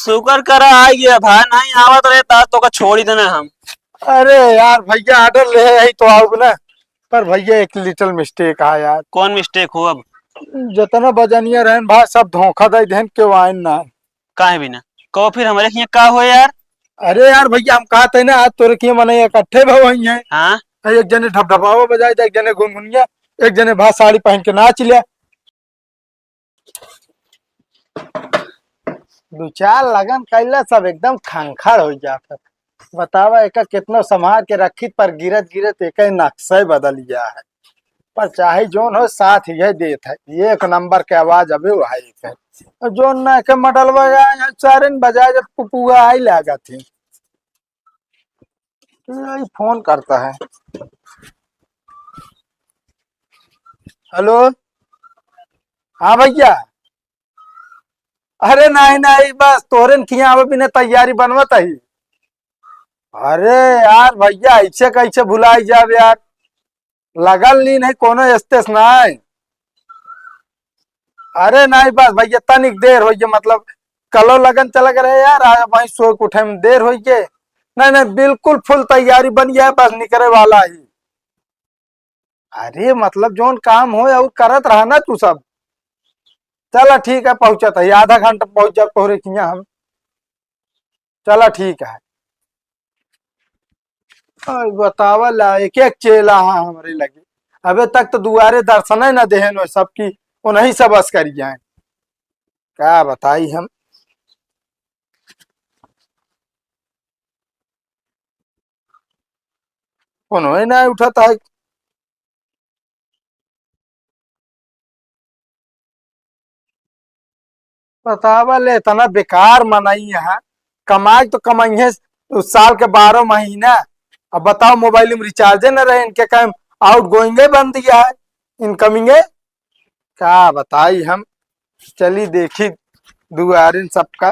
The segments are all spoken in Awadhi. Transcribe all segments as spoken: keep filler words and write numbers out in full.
शुक्र करा आ गया भाई, नहीं आवत रहे ता तो का छोड़ ही देना हम। अरे यार भैया, order ले आई तो आउब ना, पर भैया एक little mistake है यार। कौन mistake हो अब? जितना बजनिया रहन भाई, सब धोखा दे देन, केहू आइन ना। काहे बिना? कहो फिर हमरे हियां का हो यार? अरे यार भैया, हम कहत है ना, आज तोरे किए मने इकट्ठे भव हैं। हाँ। एक जने ढबढबावा बजाए दे, एक जने गुनगुनिया, एक जने भाई साड़ी पहन के नाच लिया। दो चार लगन कैला, सब एकदम खंखड़ हो जात है। बतावा, एका कितना संभाल के रखित, पर गिरत गिरत एक नक्शा ही बदल गया है। पर चाहे जोन हो, साथ यह देत है, एक नंबर के आवाज अबे वही है। और जोन ना के मडलवा आए हैं, सारे बजाए जब पुपुआ आई लागत है। यही फोन करता है। हेलो, हाँ भैया। अरे नहीं नहीं, बस तोरेन किया अब बिना तैयारी बनवत ही। अरे यार भैया, ऐसे कैसे भुलाई जाब यार, लगल नी नहीं कोनो स्टेशन है। अरे नहीं बस भैया, तनिक देर हो गई, मतलब कलो लगन चला गए यार, आज वहीं सो के उठे में देर हो गए। नहीं नहीं, बिल्कुल फुल तैयारी बन गया है, बस निकले वाला ही। अरे मतलब जोन काम हो और करत रहा ना तू सब। चला ठीक है, पहुंचत है, आधा घंटा पहुंच जाब तोहरे किया हम। चला ठीक है। अरे बतावा ला, एक एक चेला है हमरे लगे, अबे तक तो दुआरे दर्शन ही ना देहन, वो सब की उन्हीं सब बस कर जाए। का बताई हम, फोन ही ना उठाता है। बतावा ले, इतना बेकार मनई है, कमाई तो कमाई है उस साल के बारह महीना। अब बताओ, मोबाइल में रिचार्जे न रहे, इनके काम आउट गोइंगे बंद दिया है, इनकमिंगे। का बताई हम, चली देखी दुआरिन सबका।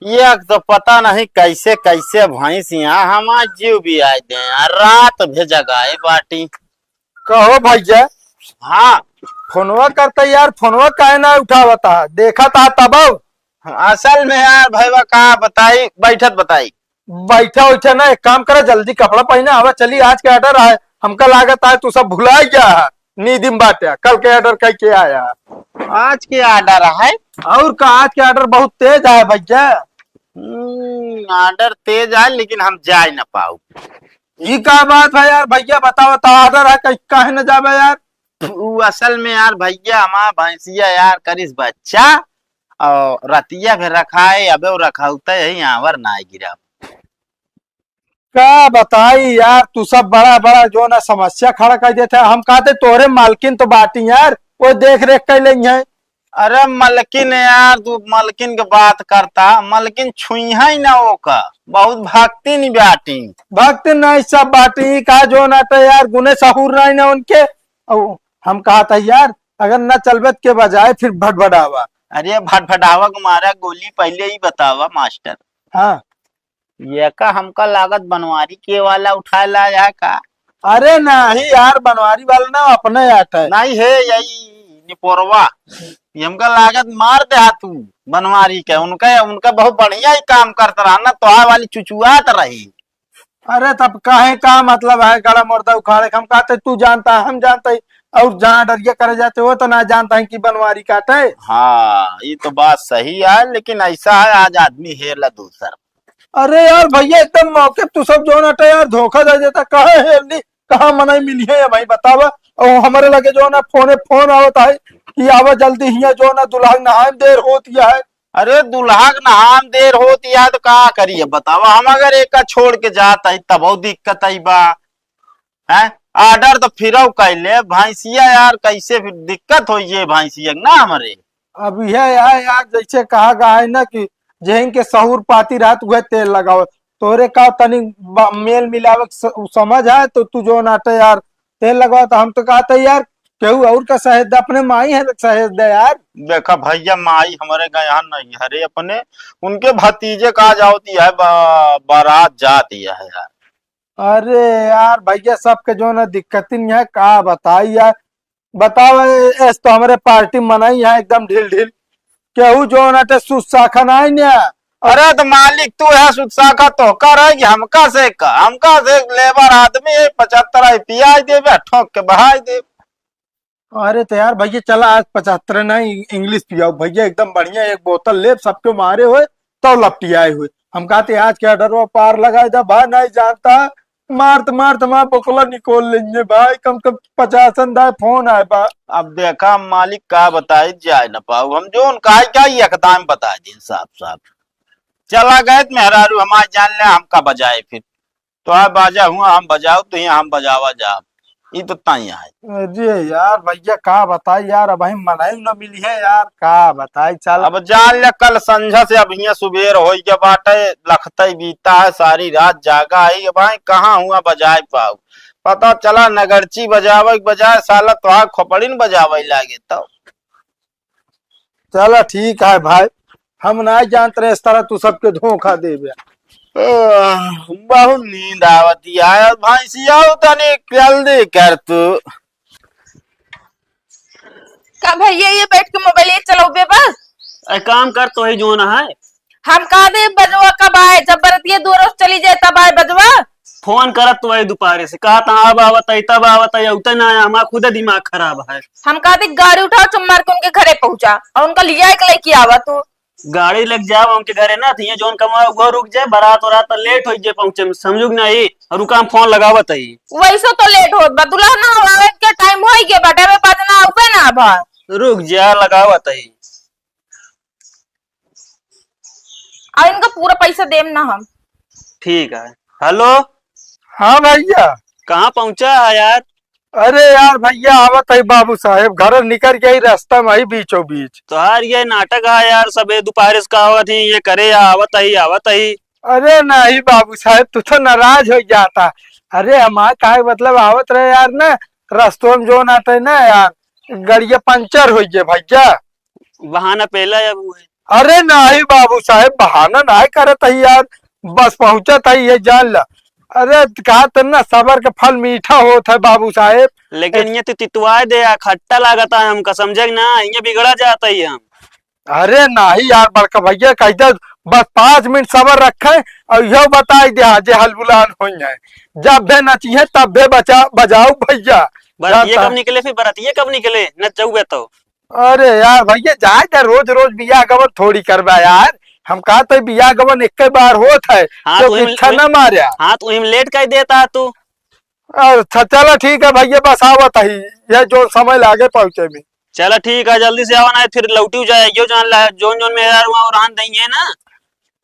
एक तो पता नहीं कैसे कैसे भैंस यहाँ हमार जीव भी आए दे यार, रात भे जगाए बाटी। कहो भैया। हाँ। फोनवा करता यार, फोनवा काहे ना उठावता, देखा था तब। असल में यार भैया का बताई, बैठत बताई। बैठा उठा ना, एक काम करा, जल्दी कपड़ा पहना, आवा चली, आज के order आए, हमका लागत आए तू सब भुला गया है, नींद में बाटे, कल के order कह के आया। आज के order है? और का, आज के order बहुत तेज है भैया। हम्म, order तेज है लेकिन हम जाए ना पाऊ। ई का बात है यार भैया, बताओ तो order है, कहीं काहे न जाबे यार? उ असल में यार भैया हमार भैंसिया यार करिस बच्चा और रतिया भे रखाए, अबे वो रखौते यही आवर ना गिरा। का बताई यार, तू सब बड़ा बड़ा जो ना समस्या खड़ा कर देते हैं। हम कहते तोरे मालकिन तो बाटी यार, वो देख रेख कर लेंगे। अरे मलकिन यार, तू मलकिन के बात करता, मलकिन छुइहा ही ना ओका, बहुत भक्ति नहीं बाटी। भक्ति नहीं सब बाटी, का जो ना तो यार गुने सहूर नहीं ना उनके। औ हम कहा था यार, अगर ना चलबे त के बजाए फिर भटभटावा। अरे भटभटावा के मारा गोली, पहले ही बतावा मास्टर। हाँ। ये का हमका लागत बनवारी के वाला उठाए ला है का? अरे नहीं यार, बनवारी वाला ना, अपने आटा है। नहीं है, यही निपोरवा। ये हमका लागत मार दे हा तू बनवारी के। उनका, उनका बहुत बढ़िया ही काम करत रहा ना, तोहार वाली चुचुआत रही। अरे तब काहे का मतलब है गड़ा मुर्दा उखाड़े के? हम कहते तू जानता है, हम जानते हैं, और जहाँ डरिया करे जाते वो तो ना जानता है कि बनवारी काटे। हाँ, ये तो बात सही है, लेकिन ऐसा है आज आदमी हेर ला दूसर। अरे यार भैया, एकदम मौके पे तू सब जो ना यार धोखा दे देता, कहाँ हेर ली, कहाँ मनई मिली है ये भाई बतावा। और हमारे लगे जो ना फोने फोन आवत है कि आवा जल्दी हिया, जो ना दुल्हन नहाए में देर होती है। अरे दुल्हा के नहान देर होती है तो का करिए बतावा, हम अगर एका छोड़ के जात है तब दिक्कत आई बा। हैं? Order तो फिरौ कैले, भैंसिया यार कैसे फिर दिक्कत होई ये भैंसिया के ना हमरे। अब यह है यार, जैसे कहा गया है ना कि जेहन के सहूर पाती रहत उहे तेल लगाओ। तोरे का तनी ब-, मेल मिलावे के स-, समझ है तो तू जो नाटे यार तेल लगाओ। तो हम तो कहते यार केहू और का सहेज दे, अपने माई है तो सहेज दे यार। देखा भैया, माई हमारे गया नहीं हरे अपने, उनके भतीजे का जाती है बा-, बारात जाती है यार। अरे यार भैया, सबके जो ना दिक्कतिन है, का बताई यार। बताओ, ए-, एस तो हमरे पार्टी मनई है एकदम ढील ढील। केहू जौन अटे सुसाखा नाई ने। अरे तो मालिक तू है सुसाखा तो कर है कि हमका से का, हमका से लेबर आदमी है, पचहत्तर आई पियाई देबे, ठोक के बहाई देबे। अरे तो यार भैया चला आज पचहत्तर ना इ-, इंग्लिश पियाओ भैया, एकदम बढ़िया एक बोतल लेब, सबके मारे होए तो लपटियाए होए। हम कहते आज के ऑर्डर वो पार लगाए दा भाई, नहीं जानता मारत मारत हमारा बोकला निकोल लेंगे भाई, कम से कम पचासन दाए फोन आए बा। अब देखा हम मालिक का बताई, जाए न पाऊ हम, जौन काहे का ही एकदम बता दिन साफ साफ। चला गए त मेहरारू हमार जान ले, हमका बजाए फिर। तो आ बाजा हुआ हम बजाओ, तो यहाँ हम बजावा जा, ई तो ताई आए। अरे यार भैया का बताई यार, अब हम मनाई न मिली है यार, का बताई। चल अब जान ले, कल संझा से अब हियाँ सुबेर हो गया बाटे, लखतई बीता है, सारी रात जागा है। अब भाई कहाँ हुआ बजाए पाऊ, पता चला नगरची बजावे के बजाय साला तोहार खोपड़ी न बजावे लागे तो। चला ठीक है भाई, हम ना जानत रहे इस तरह तू सबके धोखा देबे। आह, बहुत नींद आवत यार, भैंसिया तनी जल्दी कर तू। का भैया ये बैठ के मोबाइल ये चलाउबे बस? ए, काम कर तो ही जो ना है। हम का दे बजवा कब आए, जब बरतिया दो रोज चली जाए तब आए बजवा। फोन करत तो वही दोपहरे से, कहा था अब आवत है, तब आवत है, उतना ना आया, हमारा खुदे दिमाग खराब है। हम कहा थी गाड़ी उठाओ, चुम्मार के उनके घरे पहुंचा और उनका लिया के लेके आवा तू। गाड़ी लग जाओ उनके घरे ना, तो ये जौन कमा वो रुक जाए, बारात वारात तो लेट हो जाए पहुंचे में, समझू कि नहीं? और रुका हम फोन लगावत है। वैसे तो लेट होत बा, दुल्हन ना आवे के टाइम हो गया बाटे, अबे बजना उबे ना भा। रुक जा, लगावत है। और इनका पूरा पैसा देम ना हम। ठीक है। हेलो। हाँ भैया। कहाँ पहुँचा है यार? अरे यार भैया, आवत है बाबू साहेब, घर निकल के ही रास्ता में ही बीचों बीच। तोहार ये नाटक है यार, सबे दोपहर से का होत ही, ये करे या आवत ही, आवत ही। अरे नहीं बाबू साहेब, तू तो नाराज हो जाता। अरे हमार काहे मतलब आवत रहे यार ना, रस्तों में जो ना थे ना यार, गड़िया पंचर हो गए भैया। बहाना पहला या वो है। अरे नाही बाबू साहेब, बहाना नाही करत ही यार, बस पहुंचत ही, ये जान ला। अरे कहा त ना, सबर के फल मीठा होत है बाबू साहेब। लेकिन ये तो तितवाए दे, आ खट्टा लागत है हमका, समझे कि ना, ये बिगड़ा जात ही हम। अरे नाही यार बड़का भैया, कह दे बस पाँच मिनट सबर रखे और यह बताई दे, हाँ, जे हलबुलान हो जाए, जब भी नचिए तब भी बचा बजाओ भैया। बरतिये जानता कब निकले फिर, बरतिये कब निकले, नचउबे तो। अरे यार भैया, जाए दे, रोज रोज बियाह गवन थोड़ी करबा यार। हम कहा तो बियाह गवन एक बार होत है, हाँ, तो तो इच्छा वही ना मारे। हाँ, तो वही में लेट कर देता है तू। अच्छा चला ठीक है भैया, बस आवत ही, ये जो समय लागे पहुँचे में। चला ठीक है, जल्दी से आवा ना, फिर लौटियो जाए, यो जान ला, जोन जोन में यार वहाँ रहन देंगे ना।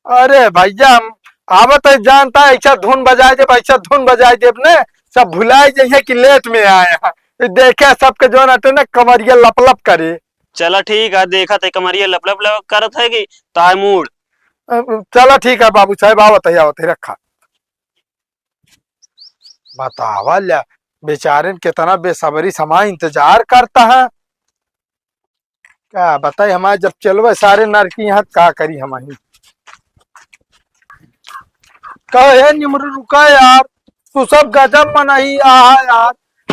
अरे भैया, हम आवत है, जानता है, ऐसा धुन बजाए देब, ऐसा धुन बजाए देब ने, सब भुलाए जइहे कि लेट में आए हैं। ये देखे सबके जोन अटे ना, कमरिया लप लप करे। चला ठीक है, देखत है कमरिया लप लप लप करत है कि ताय मूड। अ, चला ठीक है बाबू साहेब, आवत है, आवत है, रखा। बतावा ल्या, बेचारे कितना बेसब्री समा इंतजार करता है। का बताई, हमारे जब चलवे सारे नरकी यहाँ, का करी हम ही। कहे निमरू रुका यार, तू सब गजब मनई आहा यार।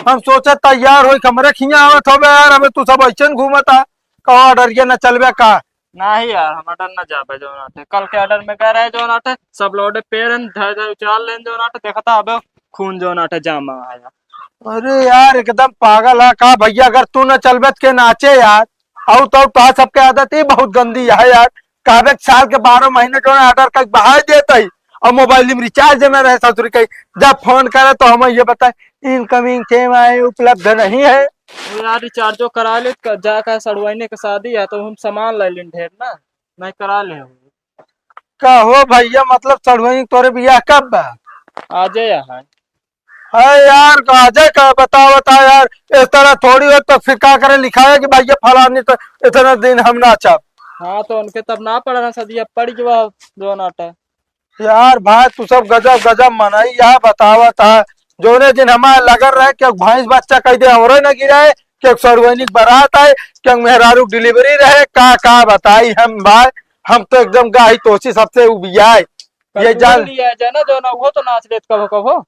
हम सोचे तैयार होई, हमरे खिया आवत होबे यार, हमें तू सब ऐसे न घूमता। कहो डरिए न चलबे का? नाही यार, हम order ना जाबे जौन आटे। कल के order में कह रहे जौन आटे, सब लोडे पेरन धर धर उचाल लेन जौन आटे, देखता अबे खून जौन आटे जामा है यार। अरे यार, एकदम पागल है का भैया, अगर तू न चलबे त के नाचे यार। और तो, तो सबके आदत ही बहुत गंदी है यार। कहबे साल के बारह महीने जौन order कर बहाय देत ही और मोबाइल में recharge न रहे ससुर के, जब फोन करे तो हम ये बताए incoming सेवाएं उपलब्ध नहीं है। वो यार rechargeओ करा ले, क-, जा का सड़ुआइने के शादी है तो हम सामान ले लेन ढेर ना। नहीं करा ले हो। का हो भैया, मतलब सड़ुआइन तोरे बियाह कब बा? आजे यहाँ। है यार, का आजे का बतावत है यार, इस तरह थोड़ी हो तो फिर का करे, लिखाया कि भैया फलानी तो इतना दिन हम नाचब। हाँ, तो उनके तब ना पड़ा ना सदिया, पड़ गया जो नाटा। यार भाई, तू सब गजब गजब मनई, यह बतावत है, जोने दिन हमारे लगन रहे कि भैंस बच्चा कह दे, हमरो न गिराए, कि सड़ुआइन के बारात आए, कि मेहरारू के delivery रहे, का, का बताई हम भाई, हम तो एकदम गाही तोसी सबसे उबियाए। ये कल जान लिया जाए ना, जो ना, वो तो नाच लेत कभो कभो।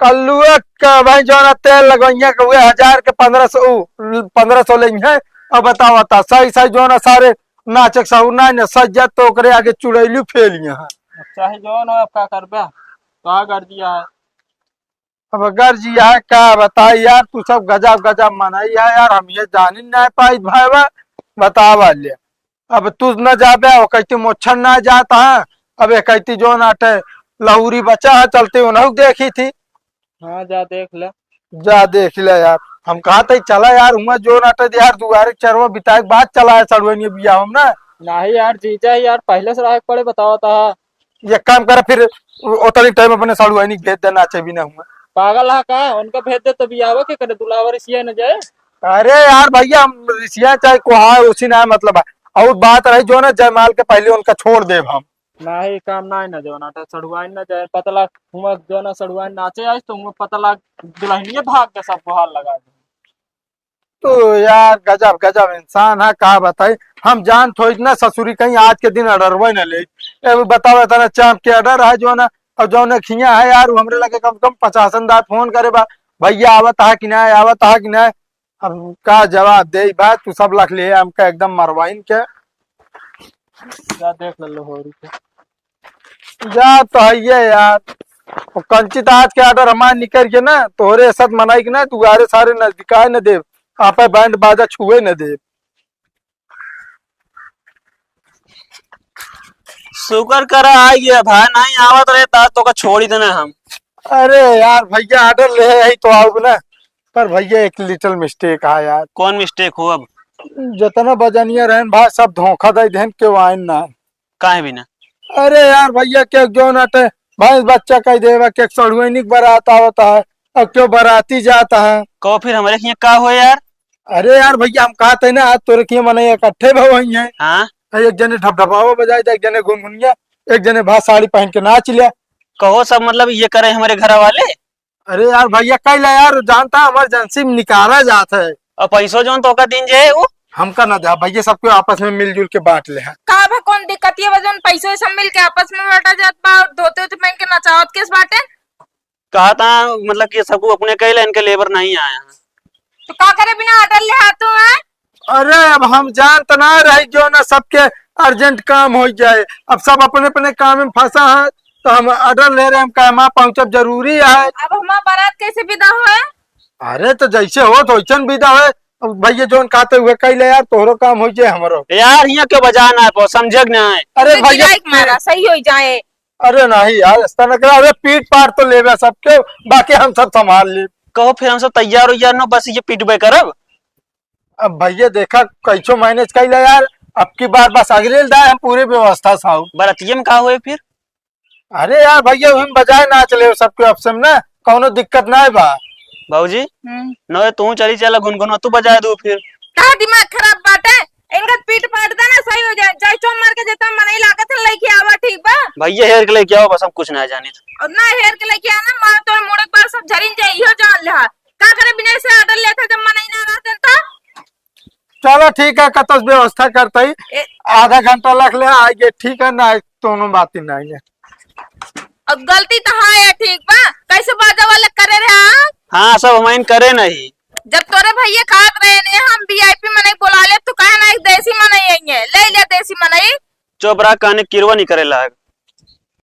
कल्लुआ का भाई जौन तेल लगवइया के हुए हजार के पन्द्रह सौ, उ, पन्द्रह सौ लेइहैं। अब बतावा ता, सही सही जौन सारे नाचे के सहूर नाहीं न, सज्जत तो ओकरे आगे चुड़ैली फेलिया है। चाहे जौन हो, अब का करबे, का कर दिया है। अब अगर जी है, का बताई यार, तू सब गजब गजब मनई है यार, हम ये जानी ना पाई भाई बा, बतावा ले। अब तू न जाबे, वो कहती मोच्छन ना जाता है। अब एक कहती जो नाटे लहुरी बचा है, चलते उन्हों देखी थी। हाँ, जा देख ले। जा देख ले यार, हम कहा थे चला यार, हुआ जो नाटे यार दुआरे चरवा बिताए के बाद चला है सड़ुआइन बियाह में ना। नहीं यार, जीजा यार, पहले से रहे के पड़े, बतावा था। एक काम कर फिर, उ-, उतनी टाइम अपने साढ़ू आइनी के भेज देना चाहिए ना हुआ। पागल है का? उनका भेज दे तो बियाह के करे, दुलावर रिसिया न जाए। अरे यार भैया, हम रिसिया चाहे को है, उसी ना मतलब है। और बात रही जो ना जयमाल के पहले उनका छोड़ देब हम। नहीं, काम ना है ना, जो ना तो सड़ुआइन ना जाए, पता लग हुआ जो ना सड़ुआइन नाचे आई तो हुआ पता लग दुल्हनिया भाग के सबको हार लगा दे। तो यार गजब गजब इंसान है, का बताई। हम जान थोड़ी ना ससुरी कहीं आज के दिन ऑर्डरवे न ले। ए, वो बताओ, इतना चाप के ऑर्डर है जो ना, और जो ना खिया है यार, वो हमरे लगे कम से कम पचासन दार फोन करे बा, भैया आवत है कि ना, आवत है कि ना। अब का जवाब दे भाई, तू सब लख ले हमका एकदम मरवाइन के। जा देख ले लो होरी के। जा तो है ये यार, वो कंचित आज के ऑर्डर हमार निकल के ना, तोहरे साथ मनाई के ना, दुआरे सारे नजदीकाए न देब, आपे बैंड बाजा छुए न देब। शुक्र करा आ गया भाई, नहीं आवत रहे तो आज तोका छोड़ ही देना हम। अरे यार भैया, ऑर्डर ले आई तो आउब ना, पर भैया एक लिटिल मिस्टेक है यार। कौन मिस्टेक हो अब? जितना बजनिया रहन भाई, सब धोखा दे देन, केहू आइन ना। काहे बिना? अरे यार भैया, के जो नाटे भैंस बच्चा कह देवा, के सड़ुआइनी के बारात आवत है, अब क्यों बाराती जात है। कहो फिर हमरे हियाँ का हो यार? अरे यार भैया, हम कहत है ना, आज तोरे किए मने इकट्ठे भवई हैं। हाँ। एक जने ढपढपावा बजाए थे, एक जने घुनघुनिया, एक जने भा साड़ी पहन के नाच लिया। कहो सब मतलब ये करे हमरे घर वाले। अरे यार भैया, कइला यार, जानता है इमरजेंसी में निकाला जात है। और पैसो जौन तोका दीन जे है वो? हमका ना दे भैया, सबको आपस में मिलजुल के बांट ले है। का बा, कौन दिक्कत ये बा जौन पैसो सब मिल के आपस में बांटा जात बा और धोती उती पहन के नचावत केस बाटे? कहा था मतलब कि सबको अपने कइला, इनके लेबर नहीं आया है। तो का करे बिना ऑर्डर ले हाथ तू है? अरे अब हम जानत ना रही जो ना सबके अर्जेंट काम हो जाए, अब सब अपने अपने काम में फंसा है, तो हम ऑर्डर ले रहे हैं, हम कहे हमारा पहुँचब जरूरी है। अब हमार बारात कैसे विदा होए? अरे तो जैसे होत वैसन विदा होए। अब भैया जौन कहते हुए कइले यार, तोहरो काम हो जाए हमरो। यार हियाँ क्यों बजा ना पाओ, समझे कि ना है? अरे अरे भैया, गिराई के मारा सही हो जाए। अरे नहीं यार, ऐसा ना करा, अरे पीट पाट तो लेबे सबके, बाकी हम सब संभाल लेब। कहो फिर हम सब तैयार हो यार, नो बस ये पीटबे करब। अब भैया देखा, कैसो मैनेज कइला यार, अब की बार बस अगले दाए हम पूरी व्यवस्था साहब। बरतिये में का होए फिर? अरे यार भैया, हम बजाए नाच ले सबके आपस में ना, कौनो दिक्कत ना बा। बाबूजी, हम्म। नोए तू चली चला घुनघुना, तू बजाए दो फिर। का दिमाग खराब बाटे? इनका पीट पाट दे ना, सही हो जाए। जाए चोम मार के जेतना मनई लागत है, लेके आवा, ठीक बा? भैया हेर के लेके आओ, बस हम कुछ ना जानी। और ना हेर के लेके आना, मार तोड़ मुड़े के बाद सब झरिन जाए, इहो जान ले। का करे बिना से ऑर्डर लेते जब मनई ना रहते तो? चलो ठीक है, कतस व्यवस्था करते ही ए- आधा घंटा लग ले आएंगे, ठीक है ना, दोनों बात ही नहीं है। अब गलती तो है, ठीक बा, कैसे बाजा वाले करे रहे, हाँ? हाँ, सब हम करे नहीं। जब तोरे भैया कहत रहे ने, हम वीआईपी मनई बोला ले, तू काहे ना एक देसी मनई आइए, ले ले देसी मनई। चुप रहा, काने किरवा नहीं करे लाग।